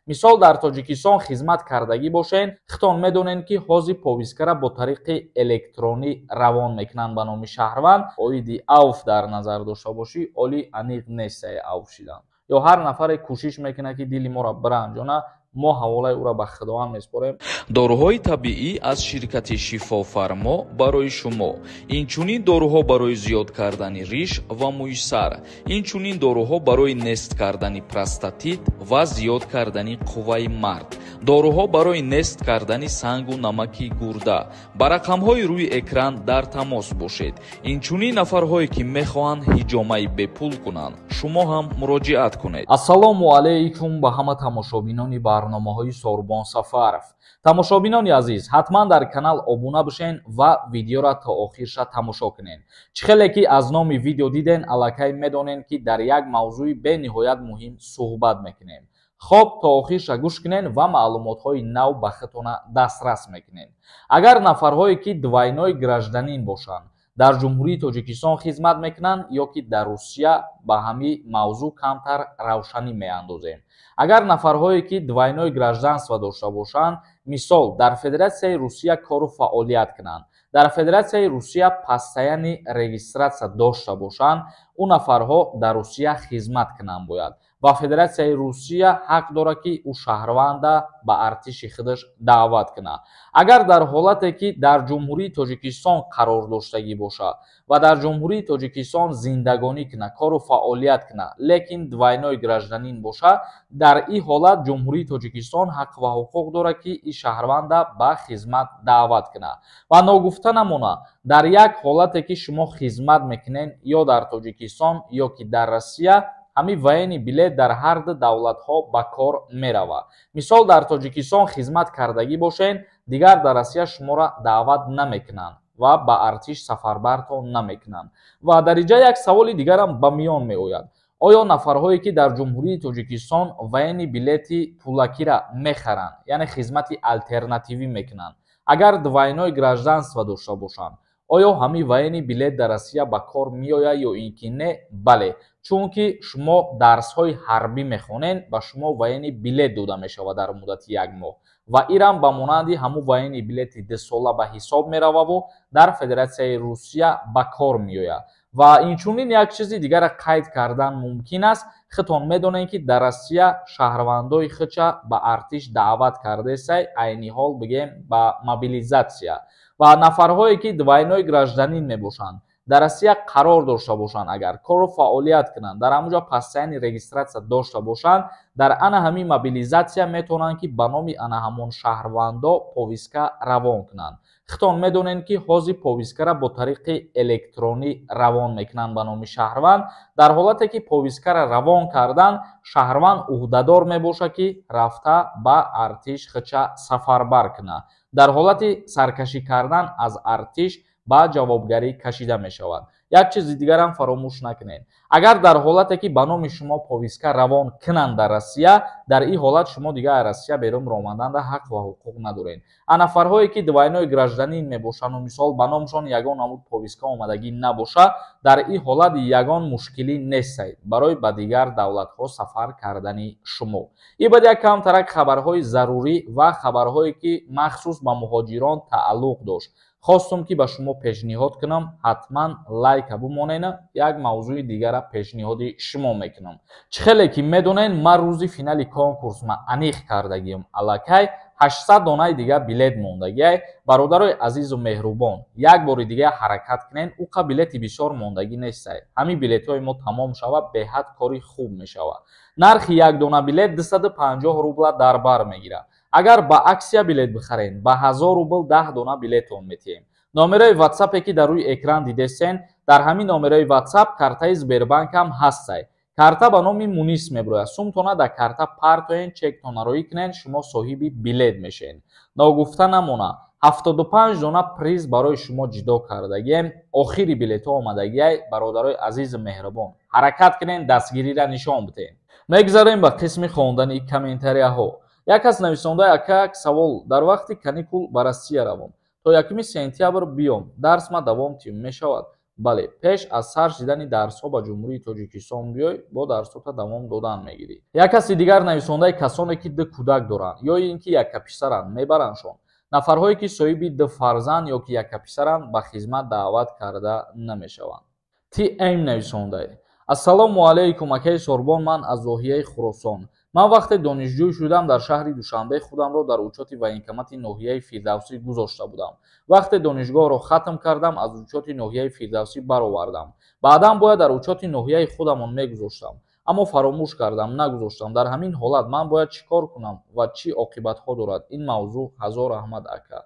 Мисол, дар Тоҷикистон хизмат кардагӣ бошен, хитон медонен, ки ҳозир повесткара бо тариқи электронӣ равон мекунанд ба номи шаҳрванд. Оиди авф дар назар дошта бошӣ, оли аниқ нестае авф шидан. Ё ҳар нафаре кӯшиш мекунад, ки дили моро биранҷона, мо ҳаволаи ӯро ба Худованд месупорем. Доруҳои табиӣ аз ширкати Шифофармо барои шумо. Инчунин доруҳо барои зиёд кардани риш ва мӯи сар, инчунин доруҳо барои нест кардани простатит ва зиёд кардани қувваи мард, доруҳо барои нест кардани сангу намаки гурда. Ба рақамҳои рӯи экран дар тамос бошед. Инчунин нафарҳое, ки мехоҳанд ҳиҷомаи бепул кунанд, шумо ҳам муроҷиат кунед. Ассалому алайкум ба ҳама тамошобинони барномаҳои Сорбон Сафаров. Тамошобинони азиз, ҳатман дар канал обуна бошен ва видеоро то охирша тамошо кунен. Чӣ хеле ки аз номи видео диден, аллакай медонен, ки дар як мавзӯи бениҳоят муҳим суҳбат мекунем. Хоб, то охирша гӯш кунен ва маълумотҳои нав ба худтона дастрас мекунен. Агар нафарҳое, ки двойной гражданин бошанд, дар Ҷумҳурии Тоҷикистон хизмат мекунанд ё ки дар Русия, ба ҳамин мавзӯъ камтар равшанӣ меандозем. Агар нафарҳое, ки двойной гражданство дошта бошанд, мисол, дар Федератсияи Русия кору фаъолият кунанд, дар Федератсияи Русия постоянный регистрация дошта бошанд, ӯ нафарҳо дар Русия хизмат кунанд бояд ва Федератсияи Русия ҳақ дорад, ки ӯ шаҳрванда ба артиши худаш даъват кунад. Агар дар ҳолате, ки дар Ҷумҳурии Тоҷикистон қарор доштагӣ бошад ва дар Ҷумҳурии Тоҷикистон зиндагонӣ кунад, кору фаъолият кунад, лекин двойной гражданин бошад, дар ин ҳолат Ҷумҳурии Тоҷикистон ҳақ ва ҳуқуқ дорад, ки ин шаҳрванда ба хизмат даъват кунад. Ва ногуфта намонад, дар як ҳолате, ки шумо хизмат мекунед ё дар Тоҷикистон, ё ки дар Россия, ҳамин военный билет дар ҳар ду давлатҳо ба кор меравад. Мисол, дар Тоҷикистон хизмат кардагӣ бошед, дигар дар Россия шуморо даъват намекунанд ва ба артиш сафарбартон намекунанд. Ва дар инҷа як саволи дигарам ба миён меояд: оё нафарҳое, ки дар Ҷумҳурии Тоҷикистон военный билети пулакиро мехаранд, яъне хизмати алтернативӣ мекунанд, агар двойной гражданство дошта бошанд, оё ҳамин военный билет дар Россия ба кор меояд ё ин ки не? Бале, чунки шумо дарсҳои ҳарбӣ мехонед, ба шумо военный билет дода мешавад дар муддати як моҳ ва ирам ба монанди ҳамун военный билети дусола ба ҳисоб мерававу дар Федератсияи Русия ба кор меояд. Ва инчунин як чизи дигарро қайд кардан мумкин аст. Худтон медонед, ки дар Россия шаҳрвандои худша ба артиш даъват кардесай, айни ҳол бигем, ба мобилизация. Ва нафарҳое, ки двойной гражданин мебошанд, дар Россия қарор дошта бошанд, агар кору фаъолият кунанд, дар ҳамонҷо постоянный регистрация дошта бошанд, дар ана ҳамин мобилизация метавонанд, ки ба номи ана ҳамон шаҳрвандо повестка равон кунанд. Худтон медонед, ки ҳозир повесткаро бо тариқи электронӣ равон мекунанд ба номи шаҳрванд. Дар ҳолате, ки повесткаро равон кардан, шаҳрванд ӯҳдадор мебошад, ки рафта ба артиш худша сафарбар кунад. Дар ҳолати саркашӣ кардан аз артиш ба ҷавобгарӣ кашида мешавад. Як чизи дигарам фаромӯш накунед: агар дар ҳолате, ки ба номи шумо повестка равон кунанд дар Россия, дар ин ҳолат шумо дигар аз Россия берун ромаданда ҳақ ва ҳуқуқ надоред. А нафарҳое, ки двойной гражданин мебошанду, мисол, ба номашон ягон намуд повестка омадагӣ набошад, дар ин ҳолат ягон мушкилӣ нестай барои ба дигар давлатҳо сафар кардани шумо. Ин баъд як камтарак хабарҳои зарурӣ ва хабарҳое, ки махсус ба муҳоҷирон тааллуқ дошт, хостум, ки ба шумо пешниҳод кунам. Ҳатман лайка бимонена, як мавзӯи дигара пешниҳоди шумо мекунам. Чӣ хеле ки медонед, ман рӯзи финали конкурс ма аниқ кардагиам, аллакай 800 донаи дига билет мондагиай. Бародарои азизу меҳрубон, як бори дига ҳаракат кунед, уқа билети бисёр мондагӣ нестай. Ҳамин билетҳои мо тамом шавад, беҳад кори хуб мешавад. Нархи як дона билет 250 рубла дар бар мегирад. Агар ба акция билет бихаред, ба 1000 рубл 10 дона билетон метиҳем. Номерои ватсапе, ки дар рӯи экран дидесен, дар ҳамин номерои ватсап картаи Сбербанкам ҳастай. Карта ба номи Мунис мебирояд. Сумтона дар карта партоен, чектона роӣ кунед, шумо соҳиби билет мешавед. Ногуфта намона, 75 дона приз барои шумо ҷудо кардагием. Охири билетҳо омадагиай. Бародарои азизу меҳрубон, ҳаракат кунед, дастгириро нишон бидиҳед. Мегзарем ба қисми хондани комментарияҳо. Як кас нависонда: «Ака, як савол: дар вақти каникул ба Россия равом, то 1 сентябр биём, дарс ма давом тим мешавад?» Бале, пеш аз сар шидани дарсҳо ба Ҷумҳурии Тоҷикистон биёй, бо дарсҳота давом додан мегирӣ. Як каси дигар нависондаи: касоне ки ду кӯдак доранд ё ин ки яккаписаранд, мебарандшон? Нафарҳое ки соҳиби ду фарзанд ё ки яккаписаранд, ба хизмат даъват карда намешаванд. Тм нависондае: ассалому алайкум, акаи Сорбон, ман аз ноҳияи Хуросон. Ман вақте донишҷӯй шудам, дар шаҳри Душанбе худамро дар учёти военкомати ноҳияи Фирдавсӣ гузошта будам. Вақте донишгоҳро хатм кардам, аз учёти ноҳияи Фирдавсӣ баровардам. Баъдан бояд дар учёти ноҳияи худамон мегузоштам, аммо фаромӯш кардам, нагузоштам. Дар ҳамин ҳолат ман бояд чӣ кор кунам ва чӣ оқибатҳо дорад ин мавзӯъ? Ҳазор раҳмат, ака.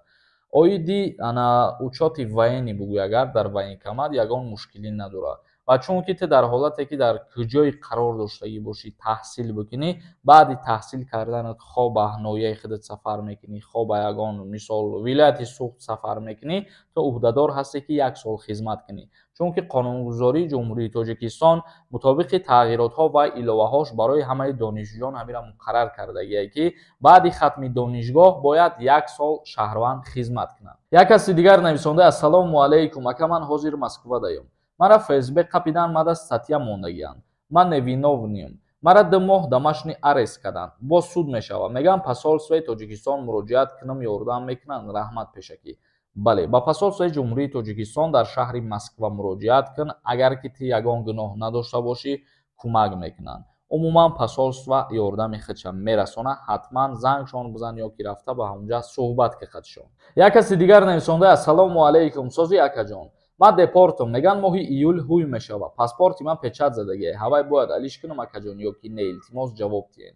Оиди ана учёти военный бугӯй, агар дар военкомат ягон мушкилӣ надорад ва чунки ту дар ҳолате ки дар куҷое қарор доштагӣ бошӣ, таҳсил бикунӣ, баъди таҳсил карданат хо ба ноҳияи худат сафар мекунӣ, хо ба ягон, мисол, вилояти Суғд сафар мекунӣ, ту ӯҳдадор ҳастӣ, ки як сол хизмат кунӣ, чунки қонунгузории Ҷумҳурии Тоҷикистон мутобиқи тағйиротҳо ва иловаҳош барои ҳамаи донишҷӯён ҳамира муқаррар кардагие, ки баъди хатми донишгоҳ бояд як сол шаҳрванд хизмат кунад. Як каси дигар нависонда: ассалому алайкум, ака, ман ҳозир Москвадаём, мара ФСБ қапидан, мада статья мондагианд, ман невиновный м, мара 2 моҳ домашний арест карданд, боз суд мешавад, мегӯям посольствои Тоҷикистон муроҷиат кунам, ёрдам мекунанд? Раҳмат пешакӣ. Бале, ба посольствои Ҷумҳурии Тоҷикистон дар шаҳри Москва муроҷиат кун. Агар ки ту ягон гуноҳ надошта бошӣ, кӯмак мекунанд. Умуман, посольство ёрдами худша мерасонад. Ҳатман зангшон бизан ё ки рафта ба ҳамонҷа суҳбат ки худшон. Як каси дигар нависонда: ассалому алайкум, сози, акаҷон, ман депортум, меган моҳи июл ҳуй мешавад, паспорти ман печать задагия, ҳавай бояд алиш кунам, акаҷон, ё ки не? Илтимос, ҷавоб диҳед.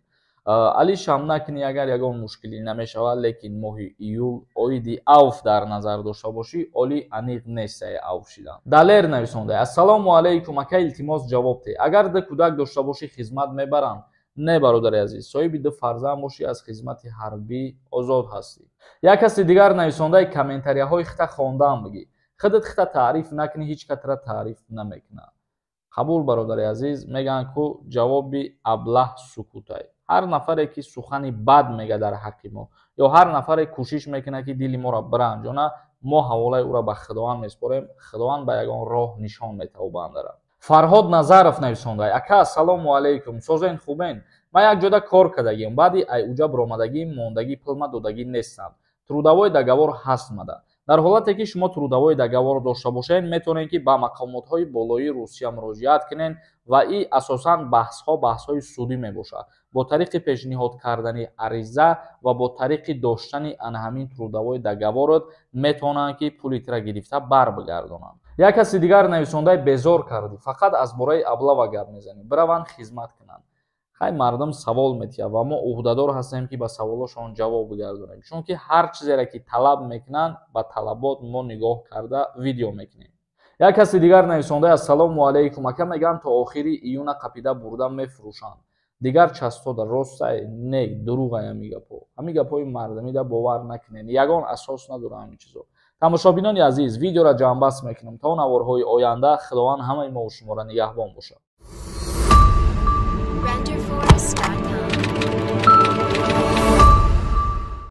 Алишам накунӣ, агар ягон мушкилӣ намешавад, лекин моҳи июл оиди авф дар назар дошта бошӣ, оли аниқ нестае авф шидан. Далер нависонда: ассалому алайкум, ака, илтимос, ҷавоб диҳ, агар ду кӯдак дошта бошӣ, хизмат мебаранд? Не, бародари азиз, соҳиби ду фарзанд бошӣ, аз хизмати ҳарбӣ озод ҳастӣ. Як каси дигар нависондаи: комментарияҳои хита хондаам, бигӣ, худат хита таъриф накунӣ, ҳеҷ катра таъриф намекунад. Қабул, бародари азиз, мегӯянд ку ҷавоби аблаҳ сукутай. Ҳар нафаре ки сухани бад мега дар ҳаққи мо ё ҳар нафаре кӯшиш мекунад, ки дили моро биранҷона, мо ҳаволаи ӯро ба Худованд месупорем. Худованд ба ягон роҳ нишон метаву бандара. Фарҳод Назаров нависонда: ака, ассалому алайкум, созен, хубен? Ман як ҷода кор кардагиам, баъди ай уҷа биромадагӣ мондагӣ пулма додагӣ нестам, трудовой договор ҳаст мада. Дар ҳолате ки шумо трудовой договор дошта бошед, метавонед, ки ба мақомотҳои болоии Русия муроҷиат кунед ва и асосан баҳсҳо баҳсҳои судӣ мебошад. Бо тариқи пешниҳод кардани ариза ва бо тариқи доштани ана ҳамин трудовой договор от метавонанд, ки пули тира гирифта барбигардонанд. Як каси дигар нависондаи: безор кардӣ, фақат аз бораи облава гап мезанӣ, бираванд хизмат кунанд. Хай, мардум савол метиҳад ва мо ӯҳдадор ҳастем, ки ба саволошон ҷавоб бигардонем, чунки ҳар чизере ки талаб мекунанд, ба талабот мо нигоҳ карда видео мекунем. Як каси дигар нависондаи: ассалому алайкум, ака, мегӯянд то охири июна қапида бурда мефурӯшанд дигар частода, ростай не дурӯғай? Ҳами гапҳо, ҳами гапҳои мардумида бовар накунед, ягон асос надорад ҳамин чизо. Тамошобинони азиз, видеоро ҷамъбаст мекунем. То наворҳои оянда Худованд ҳамаи мову шуморо нигаҳбон бошад. Renderforest.com.